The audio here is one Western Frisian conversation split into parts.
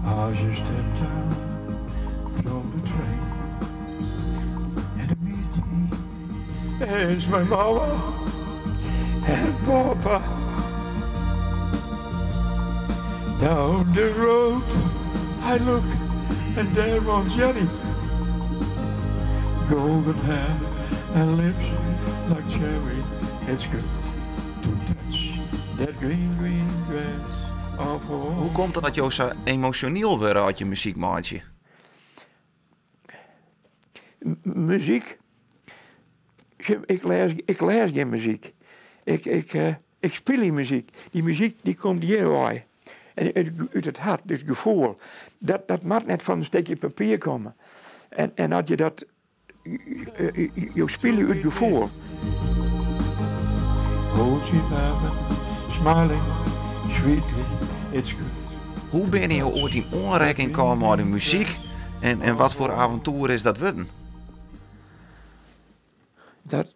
As you step down from the train and to meet me is my mama and papa. Down the road I look and there runs Jenny. Golden hair and lips like cherry. It's good to touch that green, green grass of home. Hoe komt it dat jo sa emosjoneel wurde as je muzyk meitsje? Muzyk? Ik lês, ik lês gjin muzyk. Ik, ik, eh, ik spylje muzyk. Dy muzyk dy komt hjirwei. En út it hert, it gefoel. Dat, dat moat net fan in stikje papier komme. En, en as je dat. Jo spylje út gefoel. Smiling sweetly, it's good. Hoe binne jo oait yn oanrekking kaam mei de muzyk en, en wat foar aventoer is dat wurden? Dat,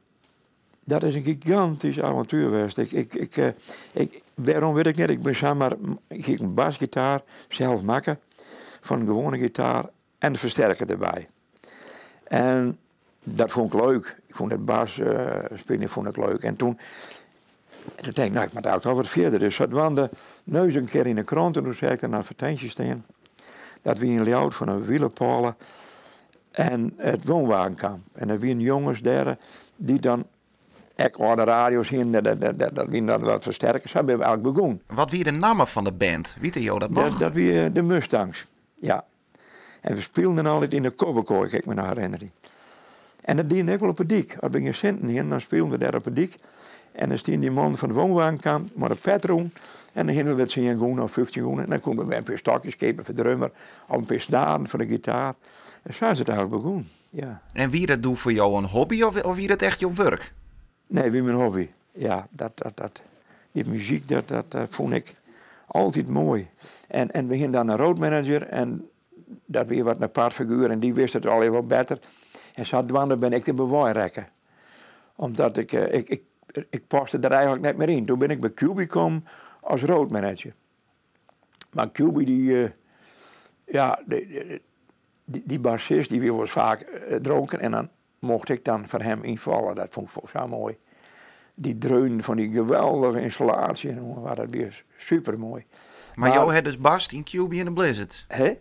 dat is in gigantysk avontuer west. Ik, ik, ik, eh, ik, wêrom wit ik net. Ik bin samar, ik hie in basgitaar sels makke fan in gewoane gitaar en de fersterker derby. En dat fûn ik leuk. Ik fûn dat bas uh, spyljen fûn ik leuk. En toen, toen tink ik, no, ik moat eigentlik wat fierder. Dus sadwaande neus in kear yn de krante en toen seach ik in advertinsje stean. Dat wie yn Ljouwert fan in wielerpôle en it woonwagenkamp. En der wiene jonges dêr dy't dan ek âlde radio's hiene, dat, dat, dat, dat wiene dan wat fersterkers. Sa binne we eigentlik begûn. Wat wie de namme fan de band? Witte jo dat noch? Dat, dat wie de Mustangs, ja. En we spilen dan altyd yn de Kobbekoai, kin ik my noch herinnerje. En dat diene ek wol op 'e dyk. As we gjin sinten hiene, dan spilen we dêr op 'e dyk. En dan stiene dy mannen fan de woonwagenkamp mei de pet rûn. En dan hiene we wer 10 gûne of 15 gûne. En dan koene we wer in pear stokjes keapje foar de drummer of in pear snaren foar de gitaar. En sa is it eigentlik begûn, ja. En wie dat doe foar jo in hobby of, of wie dat echt jo wurk? Nee, wie myn hobby. Ja, dat, dat, dat, dy muzyk, dat, dat, dat fûn ik altyd moai. En, en we hiene dan in roadmanager en dat wie wat in apart figuer en dy wist it allegear wol better. En sadwaande bin ik der wei rekke. Omdat ik, eh, ik, ik, ik paste der eigentlik net mear yn. Doe bin ik by Cuby kommen as roadmanager. Mar Cuby dy, eh, ja, dy, dy, dy bassist dy wie wolris faak eh, dronken en dan mocht ik dan foar him ynfalle. Dat fûn ik sa moai. Dy dreunen fan dy geweldige ynstallaasje, dat wie super moai. Mar jo ha dus bast yn Cuby and the Blizzards? Hè?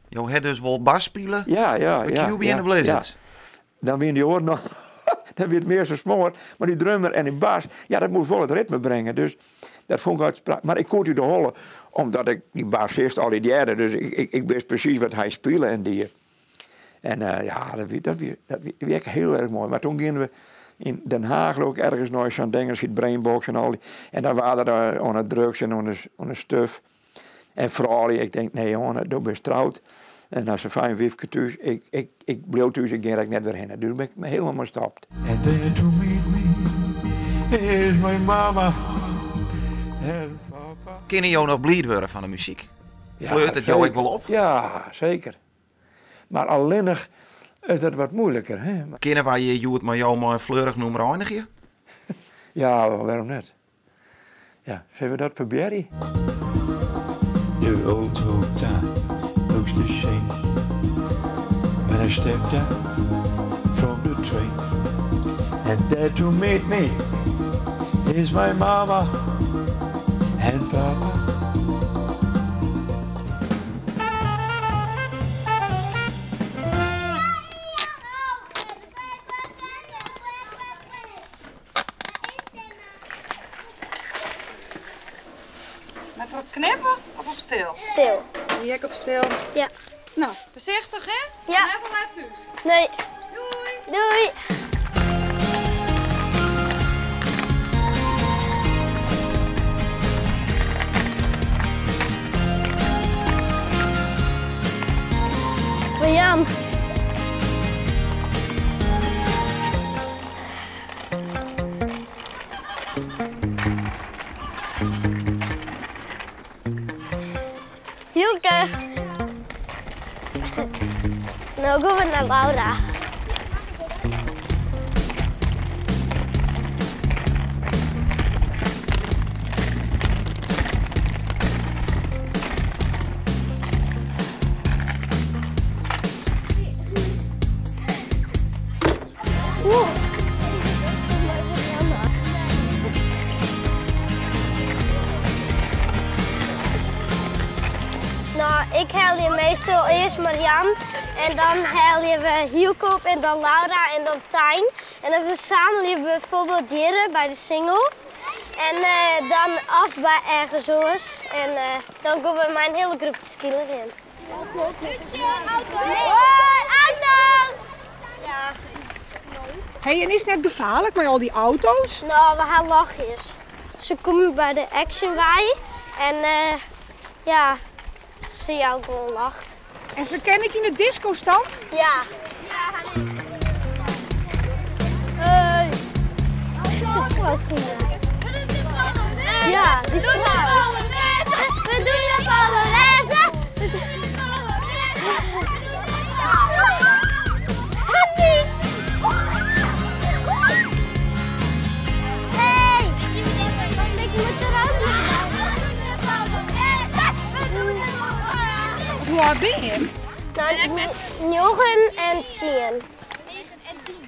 Jo ha dus wol bas spile ja, ja, by ja, Cuby ja, and the Blizzards? Ja. Dan wiene dy oaren noch, dan wie it mear sa smoard. Mar dy drummer en dy bas, ja, dat moast wol it ritme bringe. Dus dat fûn ik altyd Mar ik koe it út de holle, omdat ik dy bassist altyd hearde. Dus ik, ik, ik wist presys wat hy spile en die. En uh, ja, dat wie, dat wie, dat wie ek hiel erch moai. Mar toen giene we yn Den Haach ook ergens nei sa'n ding as it Brainbox en al die. En dan waard er oan de drugs en oan de, oan de stuf. En froulju, ik tink, nee jonge, do bist troud. En dan se fijn wyfke thús, ik, ik, ik bliuw thús, ik gean der net wer hinne. Dus bin ik hielendal mei stopt. And there to meet me is my mama and papa. Kinne jo noch bliid wurde fan de muzyk? Fleurt it jo ek wol op? Ja, seker. Mar allinnich is dat wat muoiliker. Hè? Kinne wy hjir hjoed mei jo mei in fleurich nûmer einigje? Ja, wêrom net? Ja, sille we dat probearje? The old old town looks the same when I step down from the train and there to meet me is my mama and papa. Moat der op knippe of op stil? Stil. Wie ek op stil? Ja. No, foarsichtich hè? Ja. Net te let thús. Nee. Doei. Doei. Jan. Hielke. No gean we nei Laura. Nou, ik helje meestal eerst Marian en dan helje we Hielke op en dan Laura en dan Tijn. En dan verzamelen we bijvoorbeeld Jirre bij de single. En dan af bij ergens oors. En dan komen we mijn hele groep de skieler in. Auto! Auto! Ja. Hey, en is het net gevaarlijk met al die auto's? Nou, we gaan lachjes. Ze komen bij de Action wij en ja, ze jou gewoon lacht. En ze ken ik in de disco-stand? Ja. Hey. Ja, die vrouw. We doen de Polonaise. Hey, ik moet eruit. Hoe oud ben je? Nou, 9 en 10.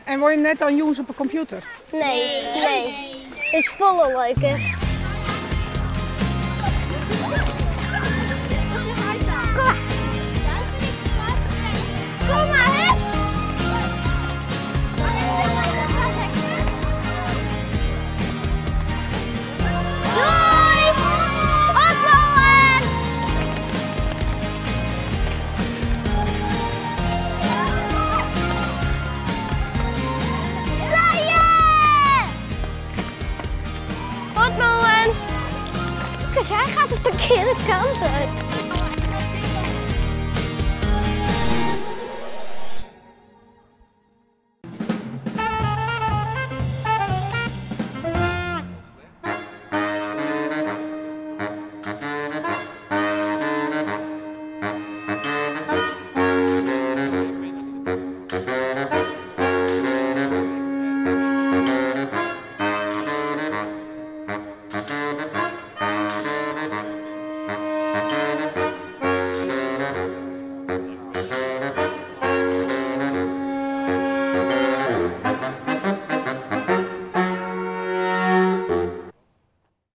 En word je net al jongens op een computer? Nee, nee. Het is volle leuker. Kom maar. Kom maar, hè? Doei! Oplopen! Jij gaat de verkeerde kant uit.